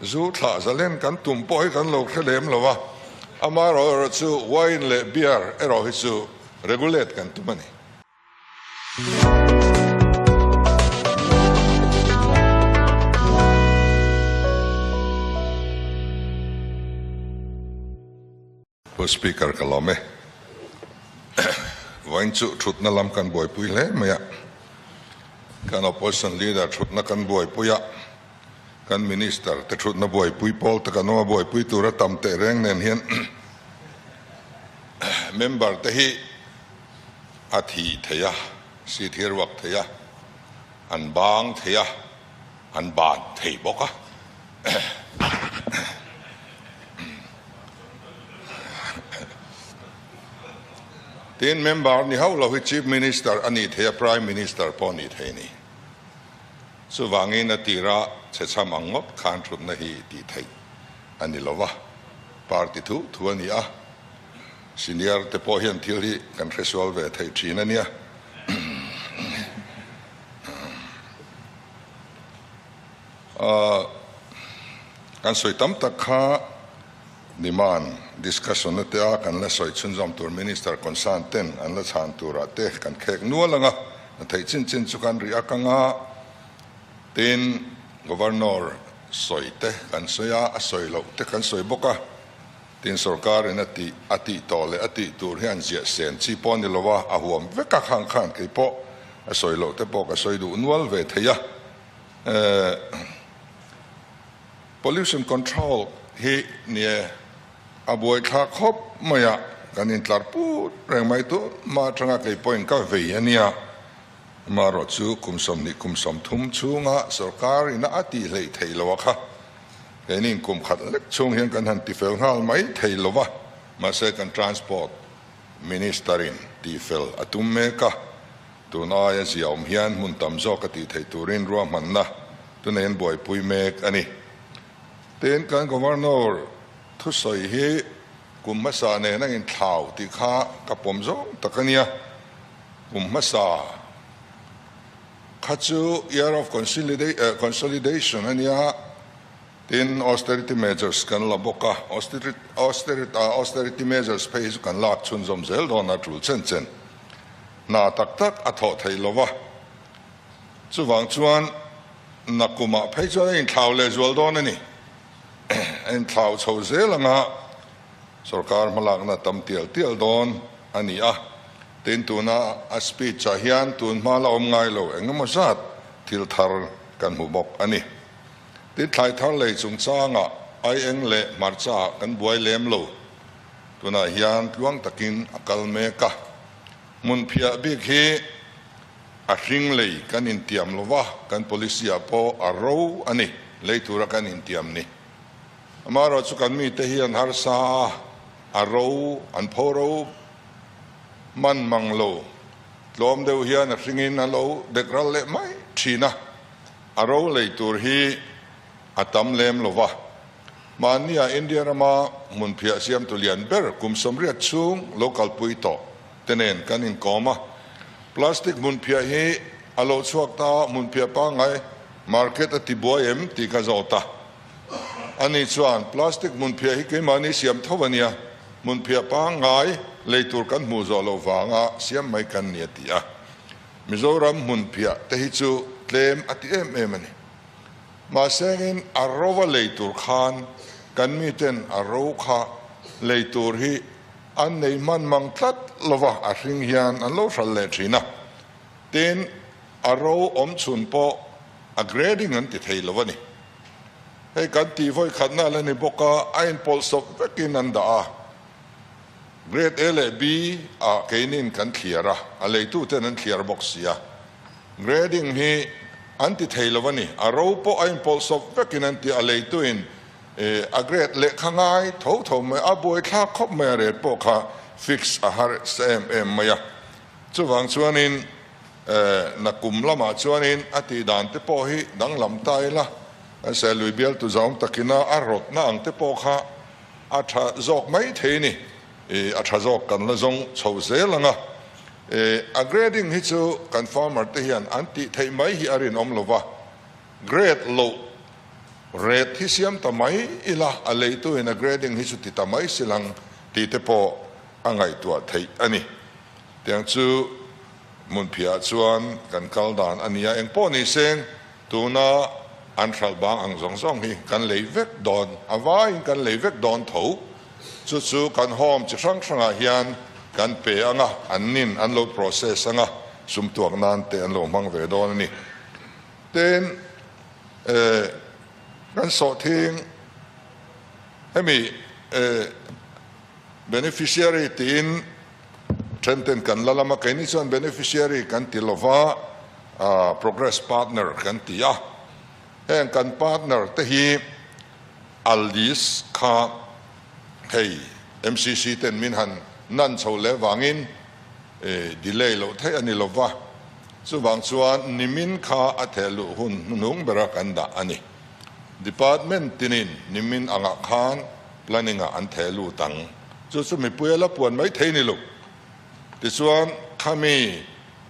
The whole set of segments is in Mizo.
Zu thlah zalen kan tum pawh hi kan lo hre lem lo a, amaherawh chu wine leh beer erawh hi chu regulate kan tum a ni. Pu Speaker ka lawm e. Vawiin chu thutna lam kan buaipui hle mai a, kan Opposition Leader thutna kan buaipui a, kan Minister te thutna buaipui pawl te kan awm a, buaipui tura tam teh reng nen hian member te hi a thi thei a, seat hi a ruak thei a, an bang thei a, an ban thei bawk a. Tin, member ni hauh lo hi Chief Minister a nih thei a, Prime Minister pawh a nih thei a ni. Chuvangin a tira chhechham ang ngawt khan thutna hi tih theih a ni lo va, party thu thu a ni a, senior te pawh hian thil hi kan hresual ve thei thin a nia. Kan sawi tam tak kha demand discussion na te a kan la sawi chhunzawm tur Minister concern ten an la chhan turah te kan khek nual ang a, a theih chin chin chu kan ri ak ang a, tin Governor sawi te kan sawi a, a sawi loh te kan sawi bawk a, tin sorkar in a tih a tih tawh leh a tih tur hian ziah sen chi pawh a ni lo a, a huam vek a khang khan kei pawh a sawi loh te pawh ka sawi duh nual ve thei a. Pollution control hi nie a buaithlak khawp mai a, kan intlar put reng mai tu mah atanga kei pawhin ka vei a nia. Amaherawh chu kum 20 kum 30 chhunga sorkar ina a tih hleih theih lo a kha keinin kum khat lek chhung hian kan han tifel nghal mai thei lo va, mahse kan transport minister in tihfel a tum mek a. Tun aia zia awm hian hmun tam zawk a tih theih turin ruahmanna tunei an buaipui mek a ni. Tin, kan Governor thusawi hi kum hmasa nen a inthlau tih kha ka pawm zawng tak a nia. Kum hmasa kha chu Year of Consolidation a nia, tin austerity measures kan la bawk a, austerity measures phei hi chu kan lak chhunzawm zel dawn a tul chen chen. Hna tak tak a thawh theih lo va, chuvang chuan nakumah phei chuan a inthlau leh zual dawn a ni. A inthlau chho zel anga sorkar hmalakna tam tial tial dawn a ni a, tin tuna a speech ah hian tun hma la awm ngai lo eng emaw zat thil thar kan hmu bawk a ni. Tin thlai thar lei chungchangah aieng leh hmarcha ah kan buai lem lo. Tunah hian tluang takin a kal mek a, hmun phiah bik hi a hring lei kan intiam lo va, kan policy ah pawh a ro a ni, lei tura kan intiam ni. Amaherawh chu kan mite hi an harsa a, a ro an pho ro man mang lo, tlawm deuh hian a hringin a lo dek ral leh mai thin a, a ro lei tur hi a tam lem lo va. Mahnia India rama hmunphiah siamtu lian ber kum 80 chhung lo kalpui tawh te nen kan inkawm a. Plastic hmunphiah hi a lo chhuak ta a, hmunphiah pangngai market a ti buai em tih ka zawt a. Ani chuan plastic hmunphiah hi keimahni siam tho a nia, hmunphiah pangngai lei tur kan hmuh zawh loh vanga siam mai kan ni a ti a. Mizoram hmunphiah te hi chu tlem a ti em em a ni. Mahsengin a ro a lei tur khan kan miten a ro kha lei tur hi an nei hman mang tlat lova a hring hian an lo hral leh thin a. Tin, a ro awm chhun pawh a grading an ti thei lo a ni. Hei kan tih vawi khatna la ni bawk a, a inpawlhsawp vekin an dah a. Grade A leh B ah keinin kan thliar a, a leituten an thliar bawk si a. Grading hi an ti thei lo a ni. A ro pawh a inpawlhsawp vekin an ti a, leituin a grade lehkha ngai tho tho mai, a buaithlak khawp mai a rate pawh kha fix a har sa em em mai a. Chuvang chuanin nakum lamah chuanin a tih dan te pawh hi danglam ta ila, kan Serlui bialtu zawng takina a rawtna ang te pawh kha a tha zawk mai thei a ni. A tha zawk kan la zawng chho zel ang a. A grading hi chu kan farmer te hian an tih theih mai hi a rinawm lo va, grade loh Rate hi siam ta mai ila, a leitu in a grading hi chu ti ta mai si lang tih te pawh a ngaihtuah theih a ni. Tiang chu hmunphiah chuan kan kal dan a nia, engpawh ni seng tuna an hralh bang ang zawng zawng hi kan lei vek dawn, a vaiin kan lei vek dawn tho. Chu chu kan home chi hrang hrangah hian kan pe ang a, an nin an lo process ang a, sum tuak nan te an lo hmang ve dawn a ni. Tin, kan sawhthing hemi beneficiary tiin then ten kan la lam a, keini chuan beneficiary kan ti lova progress partner kan ti a, heng kan partner te hi a list kha hei MCC ten min han nan chho leh vangin delay loh theih a ni lova, chuvang chuan nimin kha a theh luh hun hnuhnung bera kan dah a ni. Department tinin nimin angah khan planning ah an theh lut ang. Chu chu mipui a la puan mai thei ni lo. Tichuan khami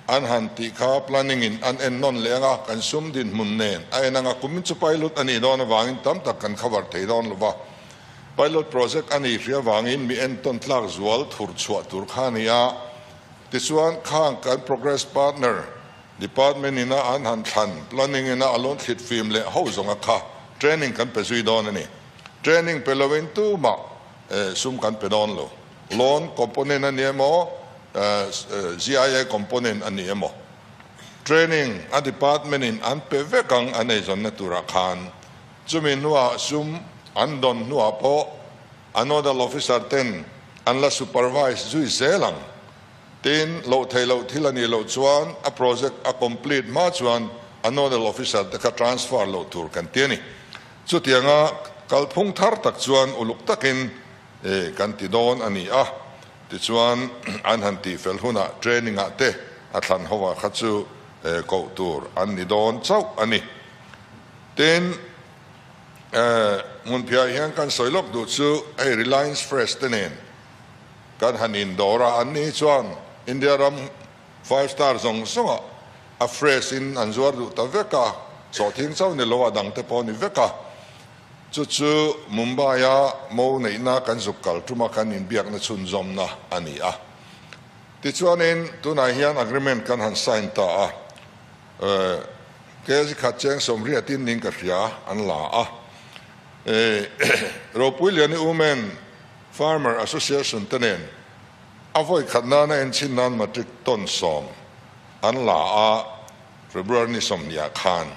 an han tih kha planning in an en nawn leh anga kan sum dinhmun nen a en anga kumin chu pilot a nih dawn avangin tam tak kan cover thei dawn lova. Pilot project a nih hria vangin mi entawn tlak zual thur chhuah tur kha a ni a, tichuan khang kan progress partner department ina an han thlan planning ina a lawn thlit fim leh ho zawnga kha training kan pe zui dawn a ni. Training pe loin tumah sum kan pe dawn lo. Loan component a ni emaw, GIA component a ni emaw training a department in an pe vek ang an eizawnna turah khan. Chumi hnuah sum an dawn hnuah pawh a nodal officer ten an la supervise zui zel ang. Tin, loh theih loh thil a nih loh chuan a project a complete hma chuan a nodal officer te kha transfer loh tur kan ti a ni. Chutianga kalphung thar tak chuan uluk takin kan ti dawn a ni a, tichuan an han tihfel hunah training ah te a thlan ho ah kha chu koh tur an ni dawn chauh a ni. Tin, hmunphiah hian kan sawi lawk duh chu hei Reliance Fresh te nen kan han indawr a, an ni chuan India ram five star zawng zawngah a fresh in an zuar duh ta vek a, sawhthing chauh ni lo a dang te pawh a ni vek a. Chu chu Mumbai a mo neihna kan zuk kal tuma kan inbiakna chhunzawmna a ni a. Tichuanin tunah hian agreement kan han sign ta a. Kg khat cheng sawmriatin ning ka hria an la a. Ropuiliani Women Farmer Association te nen a vawi khat nana enchhin nan matric ton sawm an la a, February ni 20 ah khan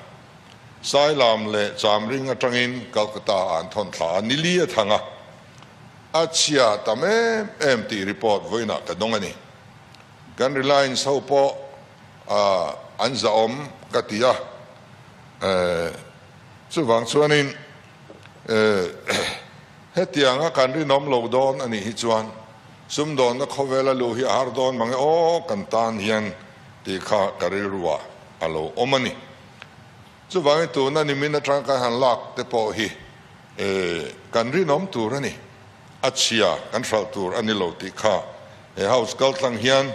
Sailam leh Chamring atangin Calcutta ah an thawn thla a, nili a thang a, a chhia tam em em tih report vawiinah ka dawng a ni. Kan Reliance ho pawh an zahawm ka ti a, chuvang chuanin hetianga kan rinawm lo dawn a nih hi chuan sumdawnna khawvela luh hi a har dawn mange aw kan tan hian tih kha ka rilruah a lo awm a ni. Chuvangin tuna nimin atang kan han lak te pawh hi kan rinawm tur a ni, a chhia kan hralh tur a ni lo tih kha he house kaltlang hian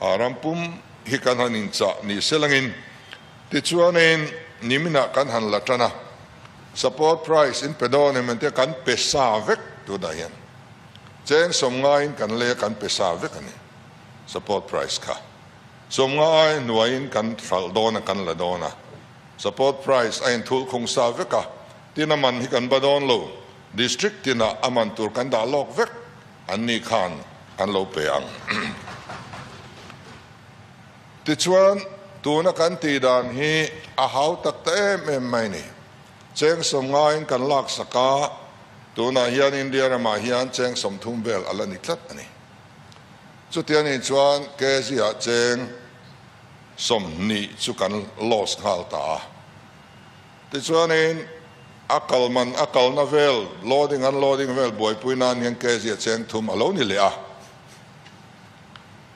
A ram pum hi kan han inchah ni selangin tichuanin niminah kan han la tan a, support price in pe dawn em entia kan pe sa vek tunah hian cheng sawmngaiin kan lei a kan pe sa vek a ni support price kha sawmngai hnuaiin kan hralh dawn a kan la dawn a support price a inthul khung sa vek a tin a man hi kan ba dawn lo district tinah a man tur kan dah lawk vek. An ni khan an lo pe ang. Tichuan, tuna kan tih dan hi a hau tak ta em em mai ni. Cheng sawmngaiin kan laksak a, tunah hian India ramah hian cheng 30 vel a la ni tlat a ni. Chuti a nih chuan kg-ah cheng 20 chu kan loss nghal ta a. Tichuanin a kal man a kalna vel loading unloading vel buaipui nan hian kg a cheng thum a lo ni leh a.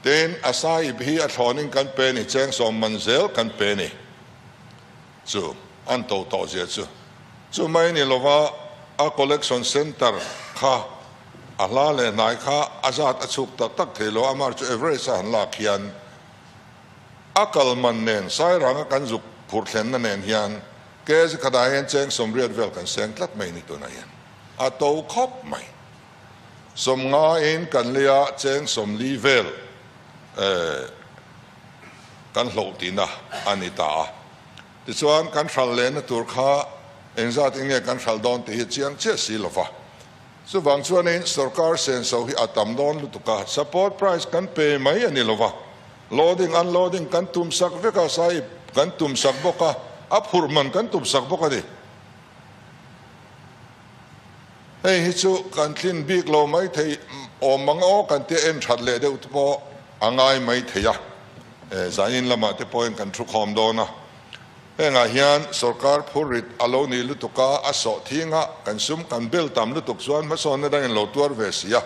Tin, a sahib hi a thlawnin kan pe ni, cheng 10 man zel kan pe ni. Chu an to tawh zia chu. Chu mai ni lova a collection centre kha a hla leh hnai kha a zat a chhuk tak tak thei lo, amah chu average a han lak hian a kal man nen Sairanga kan zuk phurh thlenna nen hian. Kg khatah hian cheng 80 vel kan seng tlat mai ni tunah hian. A to khawp mai. 50 in kan lei a, cheng 40 vel kan hloh tihna a ni ta a. Tichuan kan hral lehna tur kha engzat in nge kan hral dawn tih hi chiang chiah si lo va. Chuvang chuanin sorkar senso hi a tam dawn lutuk a, support price kan pe mai a ni lo va, loading unloading kan tum sak vek a, sahib kan tum sak bawk a, a phurh man kan tum sak bawk a ni. Hei hi chu kan tlin bik lo mai thei awm ang aw kan tia en that leh deuh te pawh a ngai mai thei a, zanin lamah te pawhin kan thu khawm dawn a. Hengah hian sorkar phurrit a lo nih lutuk a, a sawh thing a, kan sum kan bel tam lutuk chuan hmasawnna dangin lo tuar ve si a.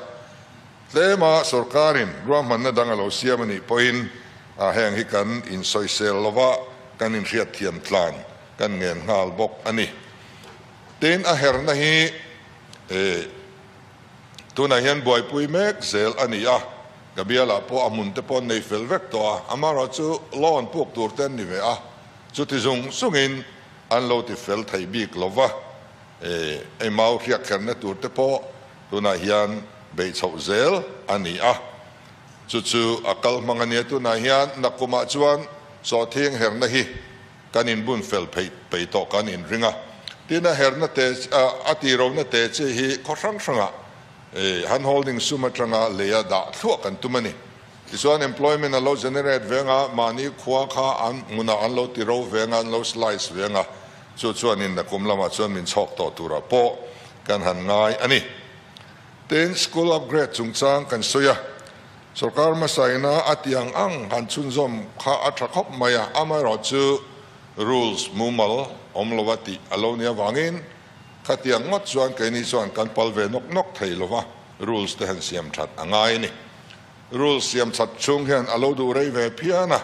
Tlema sorkarin ruahmanna dang a lo siam a nih pawhin heng hi kan insawisel lova kan inhriatthiam tlan kan ngen nghal bawk a ni. Tin, a herna hi tunah hian buaipui mek zel a ni a, ka bialah pawh a hmun te pawh an nei fel vek tawh a, amaherawhchu loan puk tur te an ni ve a, chuti zung zungin an lo ti fel thei bik lo va, ei mau hriak kherna tur te pawh tunah hian beih chhoh zel a ni a, chu chu a kal hmang a nia tunah hian nakumah chuan sawhthing herna hi Kan inbun fel pheih peih tawh kan inring a, tin a herna te a tihrohna te chi hi khaw hrang hrangah hand holding sum atanga leia dah thluah kan tum a ni. Tichuan employment a lo generate veng a, mahni khua kha an hmunah an lo tiro veng a, an lo slice veng a, chu chuanin nakum lamah chuan min chhawk tawh turah pawh kan han ngai a ni. Tin school upgrade chungchang kan sawi a. Sorkar hmasa ina a ti ang ang han chhunzawm kha a tha khawp mai a, amaherawh chu rules mumal awm lo a tih a lo nih avangin khatiang ngawt chuan keini chuan kan pal ve nawk nawk thei lo va, rules te han siam that a ngai a ni. Rules siam that chhung hian a lo duh rei ve phian a,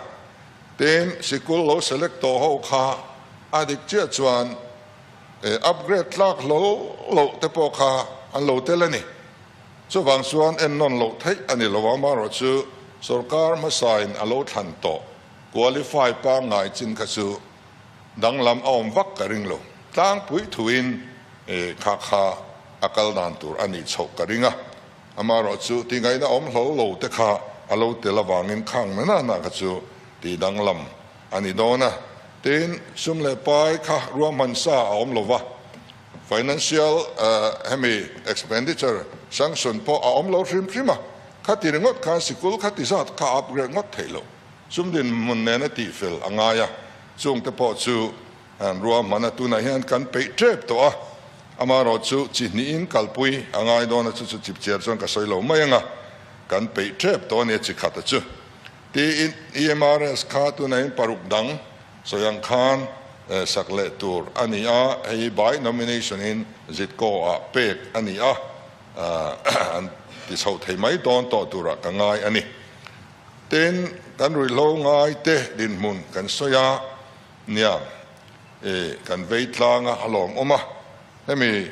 tin sikul lo select tawh ho kha a dik chiah chuan upgrade tlak hlawl loh te pawh kha an lo tel a ni. Chuvang chuan ennawn loh theih a ni lo a, amaherawhchu sorkar hmasain a lo thlan tawh qualify pangngai chin kha chu danglam a awm vak ka ring lo. Tlangpui thuin kha kha a kal dan tur a nih chhoh ka ring a, amaherawhchu tingaihna awm hlawl lo te kha a lo tel avangin khang na na na kha chu tih danglam a ni dawn a. Tin, sum leh pai kha ruahman sa a awm lo va. Financial hemi expenditure sanction pawh a awm lo hrim hrim a, khati ringawt khan sikul khati zat kha a upgrade ngawt theih loh. Sum dinhmun nena tihfel a ngai a, chungte pawh chu an ruahman a, tunah hian kan peih tep tawh a, amaherawh chu chi hnihin kalpui a ngai dawn a, chu chu chipchiar chuan ka sawi lo mai ang a, kan peih tep tawh a nia chi khata chu. Tiin EMRS kha tunah hian paruk dang sawi ang khan sak leh tur a ni a, hei hi by nomination in Zitko ah pek a ni a, an ti chho thei mai dawn tawh turah ka ngai a ni. Tin, kan ruihhlo ngai te dinhmun kan sawi a nia, kan vei tlang a, a lawmawm a, hemi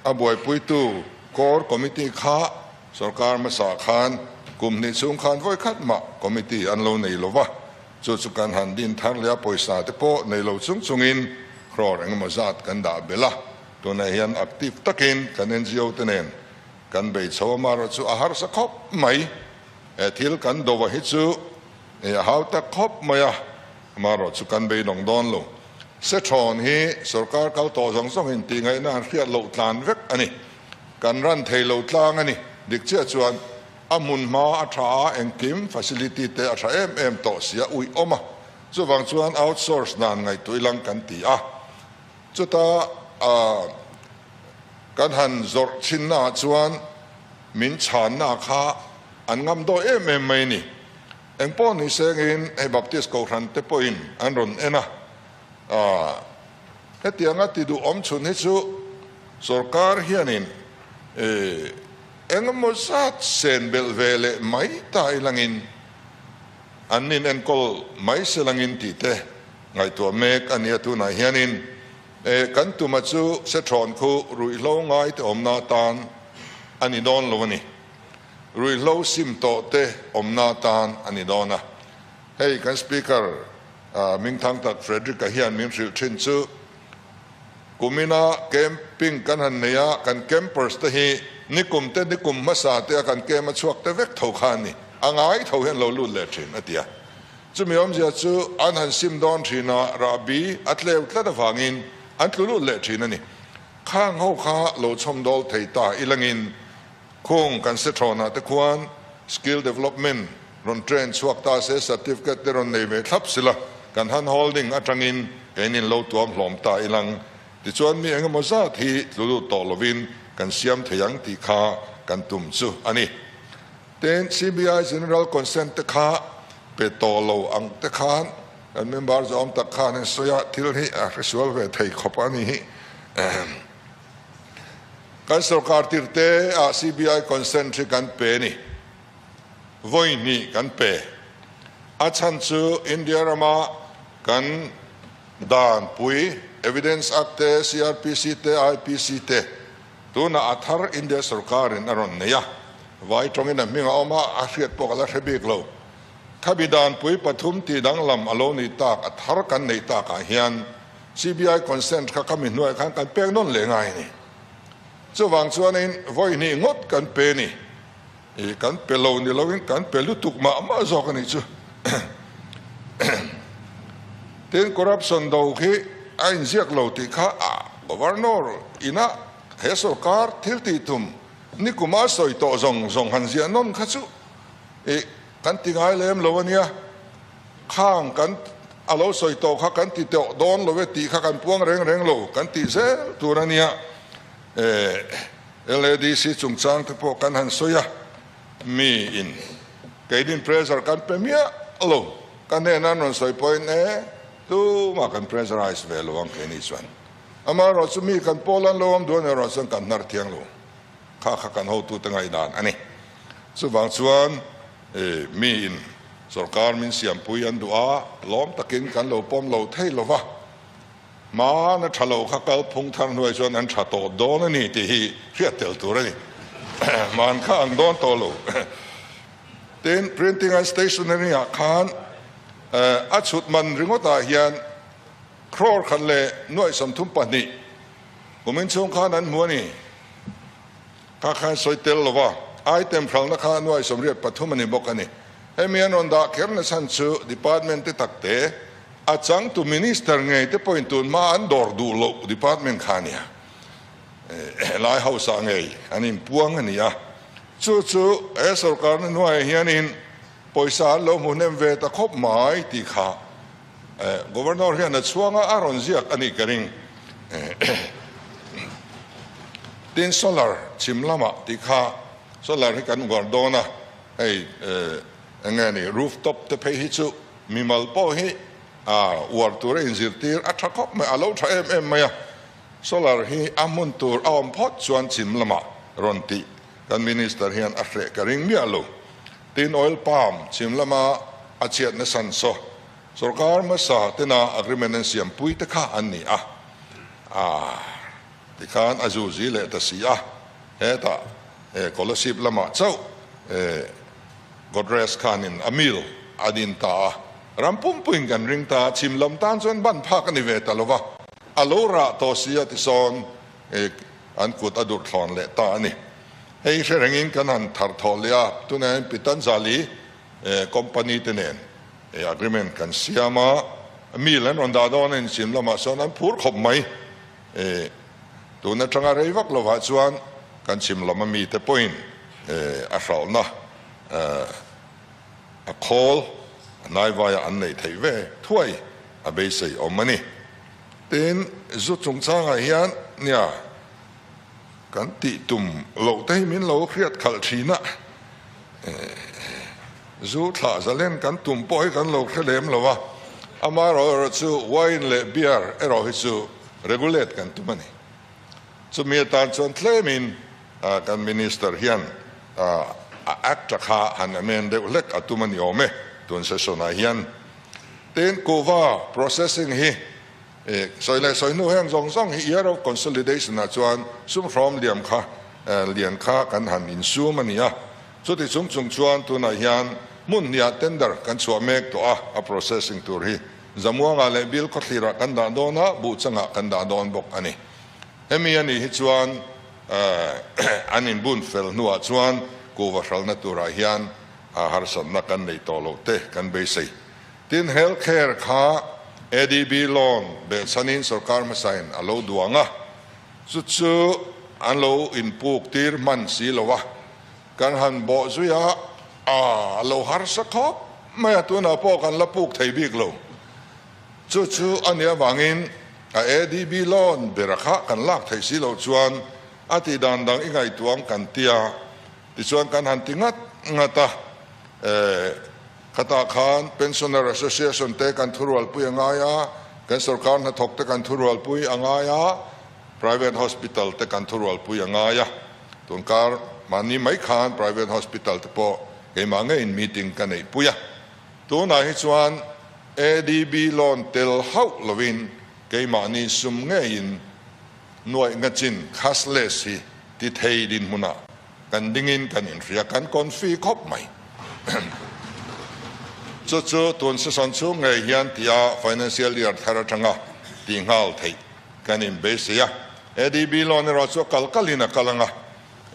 a buaipuitu Core Committee kha Sorkar hmasa khan kum hnih chhung khan vawi khat mah committee an lo nei lo va, chu chu kan han din thar leh a, pawisa te pawh nei lo chung chungin crore engemaw zat kan dah belh a, tunah hian active takin kan NGO te nen kan bei chho a, amaherawh chu a harsa khawp mai, he thil kan do a hi chu a hau tak khawp mai a, amaherawh chu kan beidawng dawn lo. Sethawn hi sorkar kal tawh zawng zawngin tihngaihna an hriat loh tlan vek a ni. Kan ran thei lo tlang a ni. Dik chiah chuan a hmun hma a tha a, engkim facility te a tha em em tawh si a, uih awm a. Chuvang chuan outsource dan ngaihtuah ilang kan ti a. Chuta kan han zawrh chhinna ah chuan min chhanna kha an ngam dawi em em mai a ni. Engpawh ni sengin hei Baptist Kohhran te pawhin an rawn en a. Hetianga ti duh awm chhun hi chu sorkar hianin engemaw zat sen belh ve leh mai ta ilangin an nin enkawl mai se langin tih te ngaihtuah mek a nia. Tunah hianin kan tuma chu Sethawn khu ruihhlo ngai te awmna atan a ni dawn lo a ni. Ruihhlo sim tawh te awmna atan a ni dawn a. Hei kan Speaker Mingthang tak Frederick-a hian min hrilh thin chu. Kumina camping kan han nei a, kan campers te hi nikum te nikum hmasa te a kan camp a chhuak te vek tho kha an ni. A ngai tho hian lo lut leh thin, a ti a. Chumi awmzia chu an han sim dawn thin a, rahbi a tleu tlat avangin an tlu lut leh thin a ni. Khang ho kha lo chhawmdawl thei ta ilangin Khung kan se thawnah te khuan skill development rawn train chhuak ta se certificate te rawn nei ve thlap sila kan hand holding atangin keinin lo tuam hlawm ta ilang tichuan mi engemaw zat hi tlu lut tawh lovin kan siam thei ang tih kha kan tum chu a ni. Tin, CBI General Consent te kha pe tawh lo ang te khan kan member zawm tak khan an sawi a, thil hi a hresual ve thei khawp a ni hi. Kan sorkar tirte ah CBI consent hi kan pe ni. Vawi hnih kan pe. A chhan chu India rama kan dan pui Evidence Act te, CRPC te, IPC te tunah a thar India sorkarin a rawn nei a. Vai tawngin a hming a awm a, a hriat pawh ka la hre bik lo. Khabi dan pui pathum tih danglam a lo nih tak a thar kan neih takah hian CBI consent kha ka mi hnuaiah khan kan pek nawn leh ngai a ni. Chuvang chuanin vawi hnih ngawt kan pe ni. I kan pe lo ni loin kan pe lutuk mah mah zawk a nih chu. Tin, corruption do khi a inziak lo tih kha a Governor ina he sorkar thil tih tum nikuma sawi tawh zawng zawng han ziah nawn kha chu i kan ti ngai lem lo a nia. Khang kan a lo sawi tawh kha kan ti tawh dawn lo e tih kha kan puang reng reng lo kan tih zel tur a nia. LADC chungchang te pawh kan han sawi a, mi in keinin pressure kan pe miah lo, ka hnenah an rawn sawi pawhin e tumah kan pressurize ve lo ang keini chuan. Amaherawh chu mi kan pawl an lo awm duan erawh chuan kan hnar thiang lo, kha kha kan hotute ngaihdan a ni. Chuvang chuan Mi in sorkar min siampui an duh a, lawm takin kan lo pawm lo thei lo va, hmana tha lo kha kal phung thar hnuai chuan an tha tawh dawn a ni tih hi hriat tel tur a ni. Hman kha ang dawn tawh lo. Tin, printing and stationery ah khan a chhut man ringawt ah hian crore khat leh nuaih 32 kumin chhung khan an hmu a ni. Kha khan sawi tel lo va, item hralhna kha nuai 83 a ni bawk a ni. Hemi an rawn dah kher na chhan chu department te tak te, a changtu minister ngei te pawhin tun hma an dawr duh loh department kha a nia. Helai house ah ngei an inpuang a ni a. Chu chu he sorkarna hnuaiah hianin pawisa an lo hmu hnem ve ta khawp mai tih kha Governor hian a chhuanga a rawn ziak a nih ka ring. Tin solar chhim lamah tih kha solar hi kan uar dawn a, hei eng nge ni roof top te phei hi chu mimal pawh hi uar tur a inzirtir a tha khawp mai, a lo tha em em mai a. Solar hi a hmun tur a awm phawt chuan chhim lamah rawn tih kan minister hian a hreh ka ring miah lo. Tin oil palm chhim lama a chhiatna san saw sorkar hmasa tena agreement an siam pui te kha an ni a, ah tikhan a zu zi leh ta si a, hetah Kolasib lamah chauh Godrej khanin a mill a din ta a, ram pumpuiin kan ring ta a, chhim lam tan chuan ban phak a ni ve ta lo va, a lo rah tawh si a tisawn an kut a durthlawn leh ta a ni. Hei hre rengin kan han thar thawh leh a, tunah hian Pitanjali company te nen agreement kan siam a, mill an rawn dah dawn a inchhim lamah sawn an phur khawp mai. Tun atanga rei vak lovah chuan kan chhim lam ami te pawhin a hralhna a khawl a hnaivaiah an neih theih ve thuai a beisei awm a ni. Tin, zu chungchangah hian nia, Kan tih tum loh te hi min lo hriat khalh thin a, zu thlah zalen kan tum pawh hi kan lo hre lem lo a, amaherawh chu wine leh beer erawh hi chu regulate kan tum a ni. Chumi atan chuan tlemin kan minister hian a act a kha han amend deuh hlek a tum a ni awm e tun session ah hian. Tin, kuhva processing hi Sawi leh sawi hnu heng zawng zawng hi Year of Consolidation ah chuan sum hrawm liam kha lian kha kan han insum a ni a. Chuti chung chung chuan tunah hian hmun hniah tender kan chhuah mek tawh a, a processing tur hi Zamuangah leh Bill khawthlirah kan dah dawn a, Buhchangah kan dah dawn bawk a ni. Hemi a nih hi chuan an inbun fel hnuah chuan kuhva hralhna turah hian harsatna kan neih tawh loh te kan beisei. Tin, health care kha ADB loan behchhanin sorkar hmasain a lo duang a, chu chu an lo inpuk tir hman si lo a, kan han bawh zui a, a lo harsa khawp mai a, tunah pawh kan la puk thei bik lo. Chu chu a nih avangin a ADB loan bera kha kan lak theih si loh chuan a tih dan dang i ngaihtuang kan tia, tichuan kan han ti ngat ngat a, Khatah khan Pensioner Association te kan thurualpui a ngai a, kan sorkar hnathawk te kan thurualpui a ngai a, Private Hospital te kan thurualpui a ngai a. Tunkar mahni mai khan Private Hospital te pawh keimah ngeiin meeting ka neihpui a. Tunah hi chuan ADB loan tel hauh lovin keimahni sum ngeiin nuaih ngachin cashless hi ti thei dinhmunah Kan dingin kan inhria, kan confi khawp mai. Chu chu tun season chhung ngei hian tia financial year thar atanga tih nghal theih kan inbeisei a. ADB loan erawh chu a kal kalin a kal anga,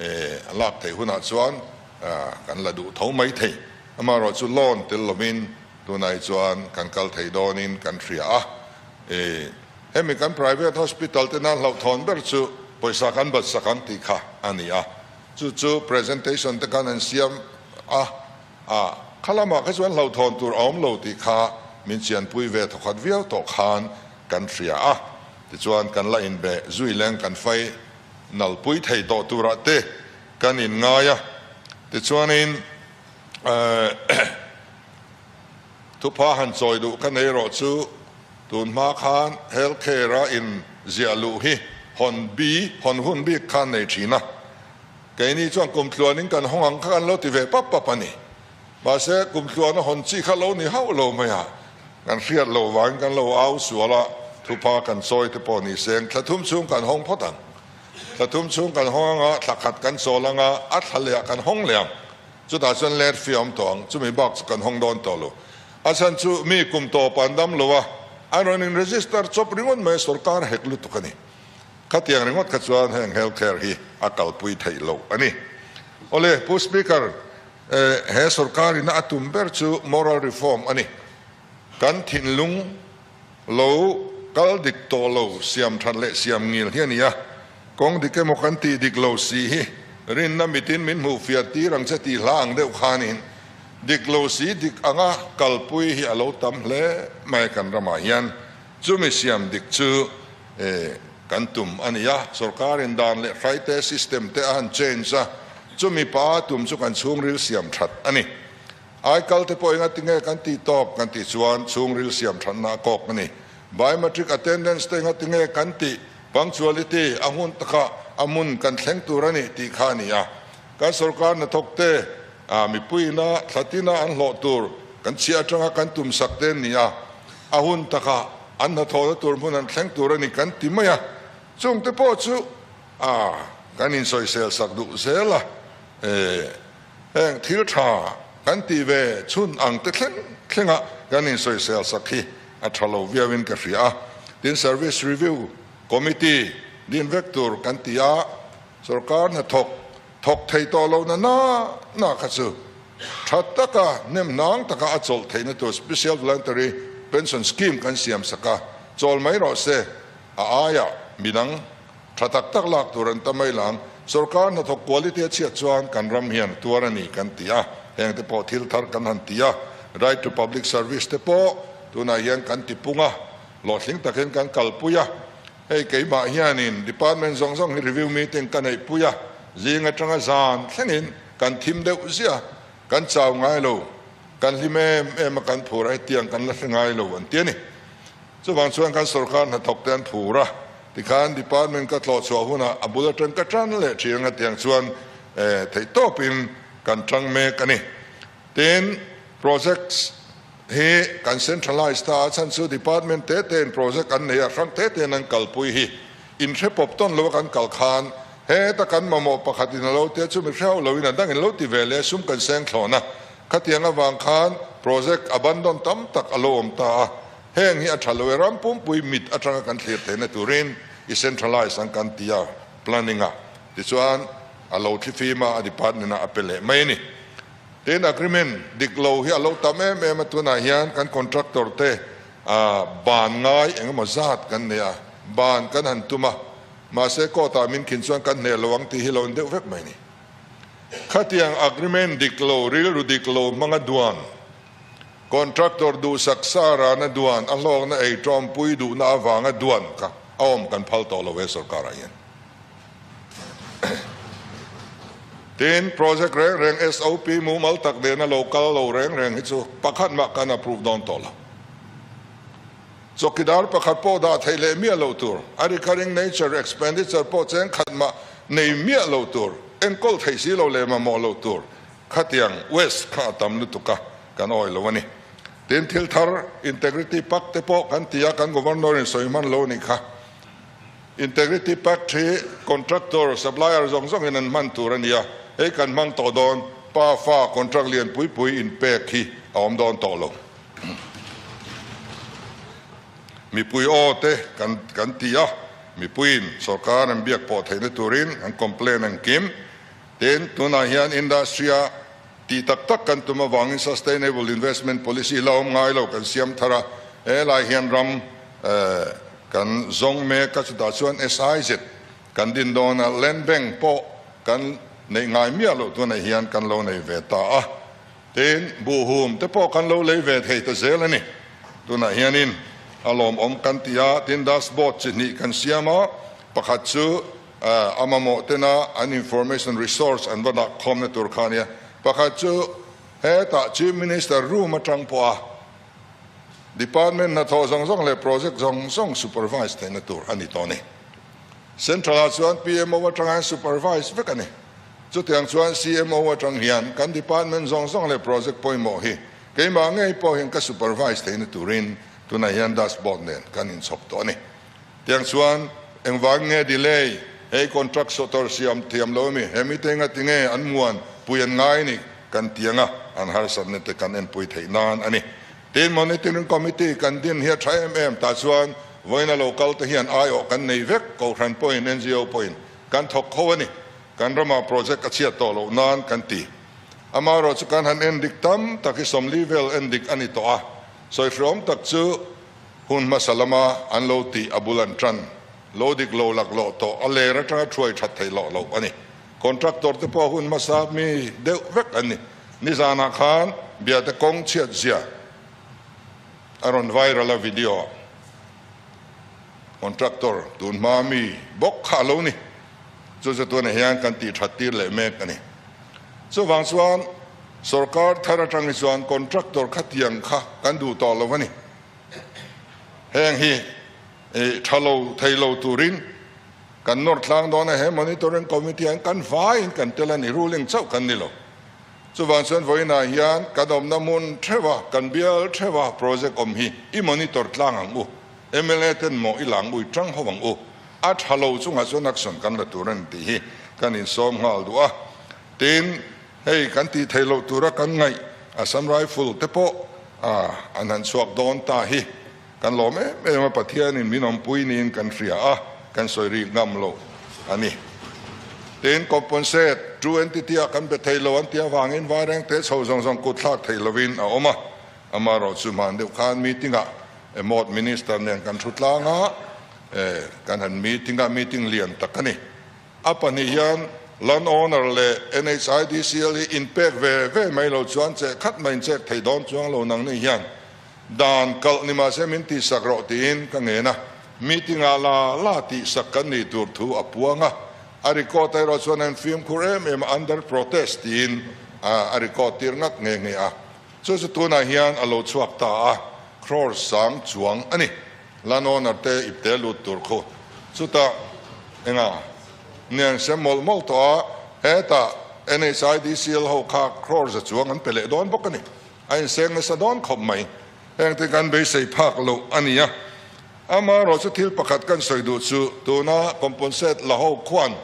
a lak theih hunah chuan kan la duh tho mai thei. Amaherawh chu loan tel lovin tunah hi chuan kan kal thei dawnin kan hria a. Hemi kan private hospital te nan hlauhthawn ber chu pawisa kan bat sak ang tih kha a ni a, chu chu presentation te khan an siam a, a kha lamah kha chuan hlauhthawn tur a awm lo tih kha min chianpui ve thawkhat viau tawh khan kan hria a, tichuan kan la inbe zui leng kan fai nalpui thei tawh turah te kan inngai a, tichuanin Thupha han chawi duh ka nei rawh chu tun hma khan health care a in ziah luh hi hawn bi hawn hun bik khan nei thin a, keini chuan kum tluanin kan hawng ang kha kan lo ti ve pap pap a ni. Mahse kum tluana hawn chi kha lo ni hauh lo mai a, kan hriat loh vangin kan lo au sual a, thupha kan chawi te pawh ni seng thla thum chhung kan hawng phawt ang. Thla thum chhung kan hawng anga thla khat kan chawl anga a thla leh ah kan hawng leh ang. Chutah chuan let fee a awm tawh ang, chumi bak chu kan hawng dawn tawh lo. A chhan chu mi kum tawp an dam lo a, an rawn in register chawp ringawt mai a, sorkar hek lutuk a ni. Khatiang ringawt kha chuan heng health care hi a kalpui theih loh a ni. Awle, Pu Speaker, he sorkar ina a tum ber chu moral reform a ni. Kan thinlung Lo kal dik tawh lo siam that leh siam ngil hi a ni a, kawng dik emaw kan tih dik lo si hi rinna mitin min hmuh fiah tir ang che tih hla ang deuh khanin dik lo si dik anga kalpui hi a lo tam hle mai kan ramah hian chumi siam dik chu kan tum a ni a, sorkarin dan leh hraite system te a han change a, chumi pa tum chu kan chhungril siam that a ni. Aikal te pawh enga tinge kan tih tawp kan tih chuan chhungril siam thatna a kawk a ni. Biometric attendance te enga tinge kan tih punctuality a hun takah a hmun kan thleng tur a ni tih kha a ni a. Kan sorkar hnathawk te mipuiina thlatina an hlawh tur kan chhiah atanga kan tum sak te an ni a, a hun takah an hnathawhna tur hmun an thleng tur a ni kan ti mai a. Chung te pawh chu kan insawisel sak duh zel a. Heng thil tha kan tih ve chhun ang te thleng thlenga kan insawisel sak hi a tha lo viauin ka hria a. Tin, Service Review Committee din vek tur kan ti a, sorkar hnathawk thawk thei tawh lo na na na kha chu tha taka hnem hnang taka a chawlh theihna tur Special Voluntary Pension Scheme kan siam sak a, chawl mai rawh se, a aiah midang Tha tak tak lak tur an ta mai lang. Sorkar hnathawk quality a chhiat chuan kan ram hian tuar a ni kan ti a, heng te pawh thil thar kan han ti a, right to public service te pawh tunah hian kan ti pung a, hlawhtling takin kan kalpui a. Hei keimah hianin department zawng zawng hi review meeting ka neihpui a, zing atanga zan thlengin kan thim deuh ziah, kan chau ngai lo, kan hlim em em a, kan phur a, hetiang kan la hre ngai lo an ti a ni. Chuvang chuan kan sorkar hnathawk te an phur a, tikhan department ka tlawh chhuah hunah a bul atang ka tan leh thin anga tiang chuan theihtawpin kan tang mek a ni. Tin, projects hi kan centralize ta a, chhan chu department te tein project an nei a, hrang te tein an kalpui hi inhre pawp tawn lo a kan kal khan heta kan mamawh pakhatin a lo tia chu mi hrehauh loin a dangin lo ti ve leh sum kan seng thlawn a, khatiang avang khan project abandon tam tak a lo awm ta a. Heng hi a tha lo e, ram pumpui mit atanga kan thlir theihna turin i centralize ang kan ti a planning ah tichuan a lo thlifim a a department ah a pe leh mai a ni. Tin agreement dik lo hi a lo tam em em a tunah hian kan contractor te ban ngai engemaw zat kan nei a ban kan han tum a mahse court ah min khin chuan kan hneh lo ang tih hi lo in deuh vek mai a ni. Khatiang agreement dik lo rilru dik lo hmanga duan Contractor duhsak sa rana duan a hlawkna ei tawmpui duhna avanga duan kha a awm kan phal tawh lo he sorkarah hian. Tin, project reng reng SOP mumal tak nena lo kal lo reng reng hi chu pakhat mah kan approve dawn tawh lo. Chawkidar pakhat pawh dah theih leh miah loh tur, a recurring nature expenditure pawh cheng khat mah nei miah lo tur, enkawl theih si lo leh mamawh loh tur Khatiang waste kha a tam lutuk a, kan awih lo a ni. Tin, thil thar Integrity Pact te pawh kan ti a, kan Governor in sawi hman lo a nih kha. Integrity Pact hi contractor, supplier zawng zawng in an hman tur a ni a, hei kan hmang tawh dawn, pa fa contract lian pui pui in pek hi a awm dawn tawh lo. Mipui aw te kan kan ti a, mipuiin sorkar an biak pawh theihna turin an complain an kim. Tin, tunah hian industry-a tih tak tak kan tum avangin Sustainable Investment Policy la awm ngai lo kan siam thar a, helai hian ram kan zawng mek a, chutah chuan SIZ kan din dawn a, Land Bank pawh kan neih ngai miah loh tunah hian kan lo nei ve ta a, tin, buhhum te pawh kan lo lei ve thei ta zel a ni. Tunah hianin a lawmawm kan ti a, tin dashboard chi hnih kan siam a, pakhat chu A mamawh tena an information resource an va dah khawmna tur kha a nia. Pakhat chu hetah Chief Minister room atang pawha department hnathawh zawng zawng leh project zawng zawng supervise theihna tur a ni tawh a ni. Central ah chuan PMO atanga hian supervise vek a ni. Chutiang chuan CMO atang hian kan department zawng zawng leh project pawimawh hi keimah ngei pawh hian ka supervise theihna turin tunah hian dashboard nen kan inchhawp tawh a ni. Tiang chuan engvang nge delay hei contract sawtor siam thiam lo ami he mite nga tinge an muan pui an ngai ni kan ti anga an harsatna te kan enpui theih nan ani. Tin monitoring committee kan din hi a tha em em tah chuan vawiina lo kal te hian aiawh kan nei vek kohhran pawhin NGO pawhin kan thawk kho ani kan ramah project a chhiat tawh loh nan kan ti. Amaherawh chu kan han endik tam tak hi 40 vel endik ani tawh a sawi hreawm tak chu Hun hmasa lama an lo tih a bul an tan lo dik lo laklawh tawh a ler atanga thuai that theih loh loh a ni. Contractor te pawh hun hmasa mi deuh vek an ni. Nizanah khan Biate kawng chhiat zia a rawn viral a video ah contractor tun hma mi bawk kha a lo ni. Chu chu tunah hian kan tih that tir leh mek a ni. Chuvang chuan sorkar thar atang hi chuan contractor khatiang kha kan duh tawh lo a ni. Heng hi tha lo thei lo turin kan nawr tlang dawn a, he monitoring committee ah hian kan vaiin kan tel a ni, ruling chauh kan ni lo. Chuvang chuan vawiinah hian kan awmna hmun theuha, kan bial theuha project awm hi i monitor tlang ang u, mla ten maw i lang ui tang ho ang u, a tha lo chungah chuan action kan la tur a ni tih hi kan insawm nghal duh a. Tin, hei kan tih theih loh tura kan ngaih Assam Rifle te pawh an han chhuak dawn ta hi kan lawm em em a, Pathianin min awmpui niin kan hria a, kan sawi rik ngam lo a ni. Tin, compensate true entity ah kan be thei lo an tih avangin Vairengte chho zawng zawng kut thlak theih lovin a awm a, amaherawh chu hman deuh khan meeting ah MOD Minister nen kan thu tlang a, kan han meeting a, meeting lian tak a ni. A pahnih hian Land Owner leh NHIDCL hi inpek ve ve mai lo chuan cheh khat mai inchek thei dawn chuang lo nang ni hian dan kalh ni mahse min tihsak rawh tiin ka ngen a, meeting ah la la tihsak kan nih tur thu a puang a, a record erawh chuan an fimkhur em em a under protest tiin a record tir ngat nghe nghe a, chu chu tunah hian a lo chhuak ta a, crore sang chuang a ni. Land owner te ipte lut tur khu chutah enga nian sem mawlh mawlh tawh a, hetah NHIDCL ho kha crore za chuang an pe leh dawn bawk a ni. A inseng nasa dawn khawp mai. Heng te kan beisei phak loh a ni a. Amaherawh chu thil pakhat kan sawi duh chu tuna compensate la ho khuan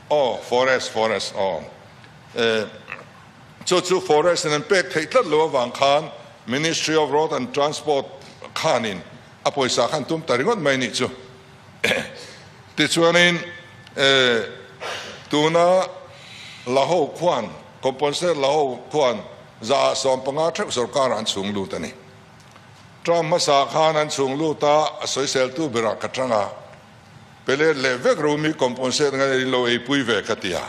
aw forest forest aw eh Chu chu Forest in an pek theih tlat lo avang khan Ministry of Road and Transport khanin A pawisa khan tum ta ringawt mai nih chu. Tichuanin tuna la ho khuan, compensate la ho khuan 15% theuh sorkar an chhung lut a ni. Term hmasa khan an chhung lut a, a sawiseltu berah ka tang a, pe let leh vek ro mi compensate ngai in lo eipui ve ka ti a.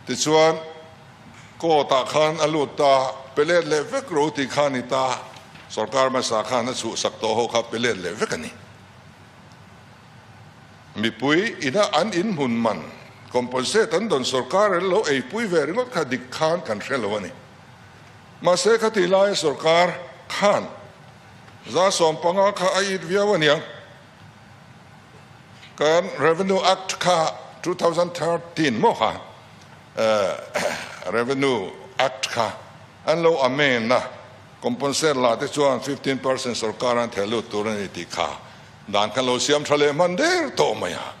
Tichuan court ah khan a lut ta, pe let leh vek ro tih kha a ni ta, sorkar hmasa khan a chhuhsak tawh ho kha pe let leh vek a ni. Mipui ina an inhmun man compensate an dawn sorkar an lo eipui ve ringawt kha dik khan kan hre lo a ni. Mahse khati laia sorkar khan 15% kha a it viau a niang. Kan Revenue Act kha 2013 maw kha Revenue Act kha an lo amend a, compensate la te chuan 15% sorkar an theh lut tur a ni tih kha Dan kan lo siam tha leh hman der tawh mai a,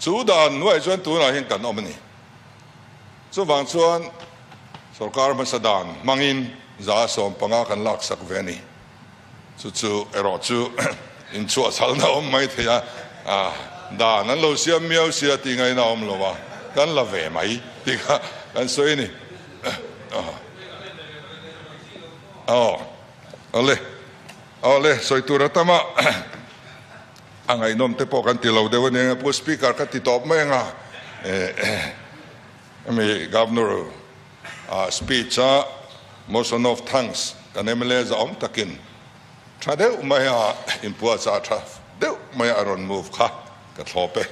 chu dan hnuaiah chuan tunah hian kan awm a ni. Chuvang chuan sorkar hmasa dan hmangin 15% kan laksak ve a ni. Chu chu erawh chu inchhuahchhalna awm mai thei a, dan an lo siam miau sia tih ngaihna a awm lo a, kan la ve mai tih kha kan sawi a ni. Aw, awle. Awle, sawi tur a tam a, a ngaihnawm te pawh kan ti lo deuh a nia, Pu Speaker ka ti tawp mai anga, hemi Governor speech a motion of thanks kan mla zahawm takin tha deuh mai a inpuahchah tha deuh mai a rawn move kha ka thlawp e.